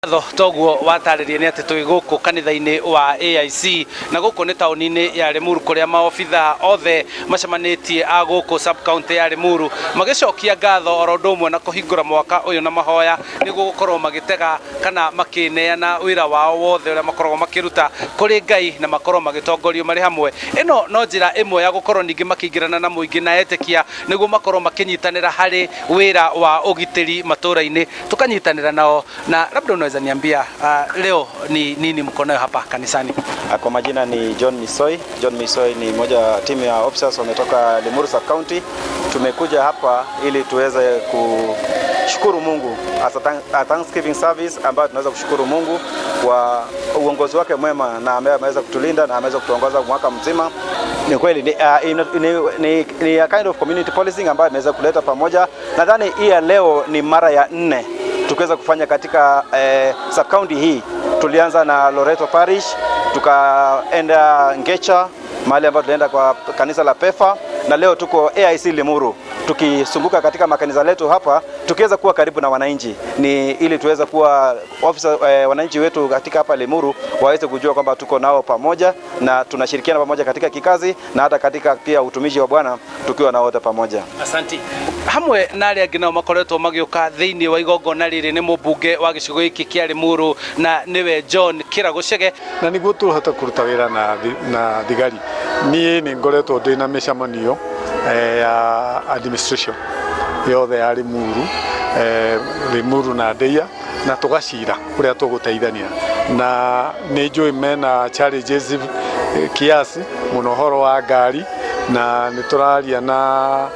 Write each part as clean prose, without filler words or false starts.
Ngatho toguo watarĩria nĩ atĩ twĩ gũkũ kanitha-inĩ wa AIC na gũkũ nĩ taũni-inĩ ya Limuru kũrĩa maobitha othe macemanĩtie a gũkũ sub county ya Limuru magĩcokia ngatho oro ũndũ ũmwe na kũhingũra mwaka ũyũ na mahoya nĩguo gũkorwo magĩtega kana makĩneana wĩra wao wothe ũrĩa makoragwo makĩruta kũrĩ Ngai na makorwo magĩtongorio marĩ hamwe. Ĩno no njĩra ĩmwe ya gũkorwo ningĩ makĩingĩrana na mũingĩ na etĩkia nĩguo makorwo makĩnyitanĩra harĩ wĩra wa ũgitĩri matũra-inĩ tukanyitanĩra nao. Na labda unaweza niambia, leo ni nini mko nayo hapa kanisani? Kwa majina ni John Misoi. John Misoi ni mmoja wa timu ya officers wametoka Limuru Sub County. Tumekuja hapa ili tuweze kushukuru Mungu as a Thanksgiving service ambayo tunaweza kushukuru Mungu kwa uongozi wake mwema na ambaye ameweza kutulinda na ameweza kutuongoza mwaka mzima. Ni kweli ni a kind of community policing ambayo imeweza kuleta pamoja. Nadhani hii ya leo ni mara ya nne tukiweza kufanya katika sub county hii. Tulianza na Loreto Parish, tukaenda Ngecha mahali ambapo tulienda kwa kanisa la Pefa, na leo tuko AIC Limuru tukizunguka katika makanisa letu hapa tukiweza kuwa karibu na wananchi, ni ili tuweze kuwa officer, wananchi wetu katika hapa Limuru waweze kujua kwamba tuko nao pamoja na tunashirikiana pamoja katika kikazi na hata katika pia utumishi wa Bwana tukiwa nao wote pamoja. Asanti. Hamwe na arĩa angĩ nao makoretwo magĩũka thĩinĩ wa igongona rĩrĩ nĩ mũmbunge wa gĩcigo gĩkĩ kĩa Limuru na nĩwe John Kĩragũcege. Na niguo tũhote kũruta wĩra na thigari, niĩ nĩ ngoretwo ndĩ na mĩcemanio ya administration yothe ya Limuru, Limuru na Ndeia, na tũgacira ũrĩa tũgũteithania, na nĩ njũĩ mena challenges kiasi mũno ũhoro wa ngari, na nĩ tũraria na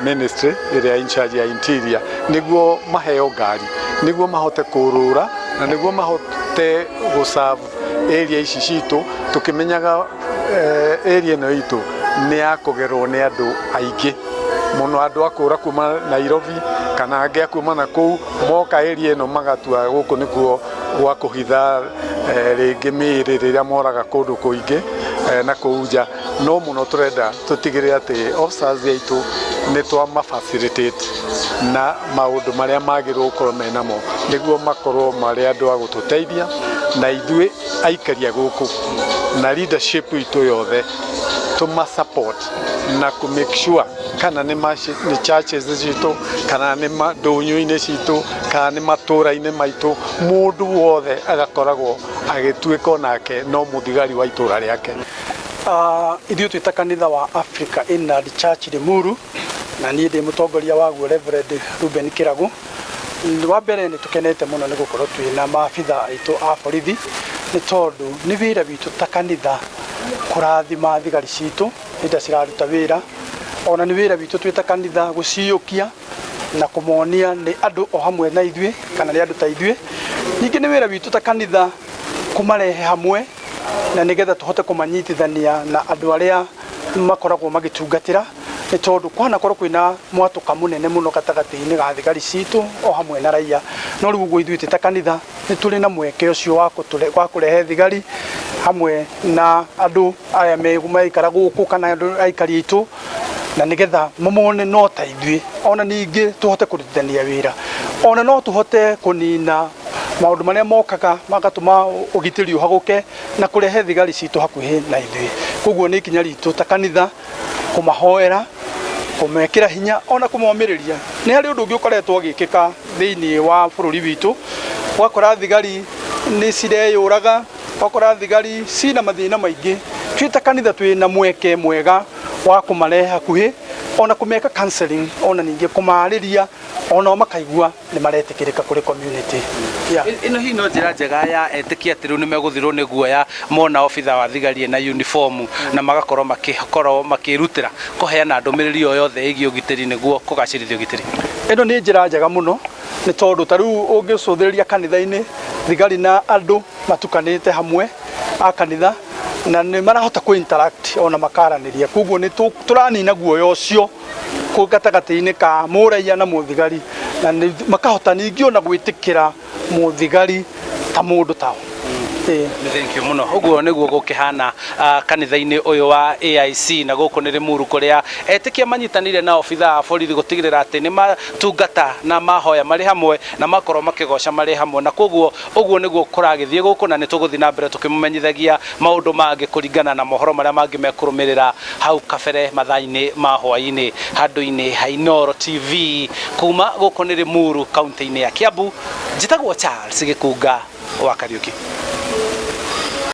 ministry ĩrĩa in charge ya interior nĩguo maheo ngari nĩguo mahote kũrũra na nĩguo mahote gũserve area ici citũ, tũkĩmenyaga area ĩno itũ nĩ ya kũgerwo nĩ andũ aingĩ mũno, andũ a kũra kuma Nairobi kana angĩ a kuma na kũu moka area ĩno magatua gũkũ nĩkuo gwa kũhitha rĩngĩ mĩĩrĩ rĩrĩa moraga kũndũ kũingĩ na kũu nja. No mũno tũrenda tũtigĩrĩre atĩ officers aitũ nĩ twama facilitate na maũndũ marĩa magĩrĩirwo gũkorwo menamo nĩguo makorwo marĩ andũ a gũtũteithia na ithuĩ aikari a gũkũ na leadership itũ yothe tũma support na kũ make sure kana nĩ churches citũ kana nĩ ndũnyũ-inĩ citũ kana nĩ matũra-inĩ maitũ, mũndũ wothe agakoragwo agĩtuĩka onake no mũthigari wa itũra rĩake. Ithuĩ twĩ ta kanitha wa Africa Inland Church Limuru, na niĩ ndĩ mũtongoria waguo, Reverend Ruben Kĩragu. Wa mbere, nĩ tũkenete mũno nĩ gũkorwo twĩna maabitha aitũ a borithi, nĩ tondũ nĩ wĩra witũ ta kanitha kũrathima thigari citũ hĩndĩ ĩrĩa ciraruta wĩra. Ona nĩ wĩra witũ twĩ ta kanitha gũciũkia na kũmonia nĩ andũ o hamwe na ithuĩ kana nĩ andũ ta ithuĩ. Ningĩ nĩ wĩra witũ ta kanitha kũmarehe hamwe na nĩgetha tũhote kũmanyitithania na andũ arĩa makoragwo magĩtungatĩra, nĩ tondũ kwanakorwo kwĩna mwatũka mũnene mũno gatagatĩ-inĩ ga thigari citũ o hamwe na raia. No rĩu ũguo ithuĩ twĩ ta kanitha nĩ tũrĩ na mweke ũcio wa kũrehe thigari hamwe na andũ aya maikara gũkũ kana andũ aikari aitũ, na nĩgetha mamone no ta ithuĩ. Ona ningĩ tũhote kũrutithania wĩra, ona no tũhote kũnina maũndũ marĩa mokaga magatũma ũgitĩri ũhagũke na kũrehe thigari citũ hakuhĩ na ithuĩ. Koguo nĩ ikinya ritũ ta kanitha kũmahoera, kũmekĩra hinya, ona kũmomĩrĩria. Nĩ harĩ ũndũ ũngĩ ũkoretwo ũgĩkĩka thĩinĩ wa bũrũri witũ, ũgakora thigari nĩ cireyũraga, ũgakora thigari cina mathĩna maingĩ. Twĩ ta kanitha twĩ na mweke mwega wa kũmarehe hakuhĩ, ona kũmeka counseling, ona ningĩ kũmarĩria, onao makaigua nĩ maretĩkĩrĩka kũrĩ community, yeah. Ĩno hihi no njĩra njega ya etĩkia atĩ rĩu nĩ megũthirwo nĩ guoya mona obitha wa thigari na uniform na magakorwo makĩkorwo makĩrutĩra kũheana ndũmĩrĩri o yothe ĩgiĩ ũgitĩri nĩguo kũgacĩrithia ũgitĩri? Ĩno nĩ njĩra njega mũno, nĩ tondũ ta rĩu ũngĩcũthĩrĩria kanitha-inĩ, thigari na andũ matukanĩte hamwe a kanitha na nĩ marahota kũ interact ona makaranĩria. Koguo nĩ tũranina guoya ũcio kũ gatagatĩ-inĩ ka mũraia na mũthigari, na makahota ningĩ ona gwĩtĩkĩra mũthigari ta mũndũ tao. Ĩĩ. Thank you muno. Ũguo nĩguo gũkĩhana kanitha-inĩ ũyũ wa AIC, na gũkũ nĩ Limuru kũrĩa etĩkia manyitanĩire na obitha a borithi gũtigĩrĩra atĩ nĩ matungata na mahoya marĩ hamwe na makorwo makĩgoca marĩ hamwe, na koguo ũguo nĩguo kũragĩthiĩ gũkũ, na nĩ tũgũthiĩ na mbere tũkĩmũmenyithagia maũndũ mangĩ kũringana na mohoro marĩa mangĩ mekũrũmĩrĩra hau kabere mathaa-inĩ ma hwaĩ-inĩ handũ-inĩ ha Inooro TV. Kuma gũkũ nĩ Limuru, kaunti-inĩ ya Kiambu, njĩtagwo Charles Gĩkunga wa Kariũki.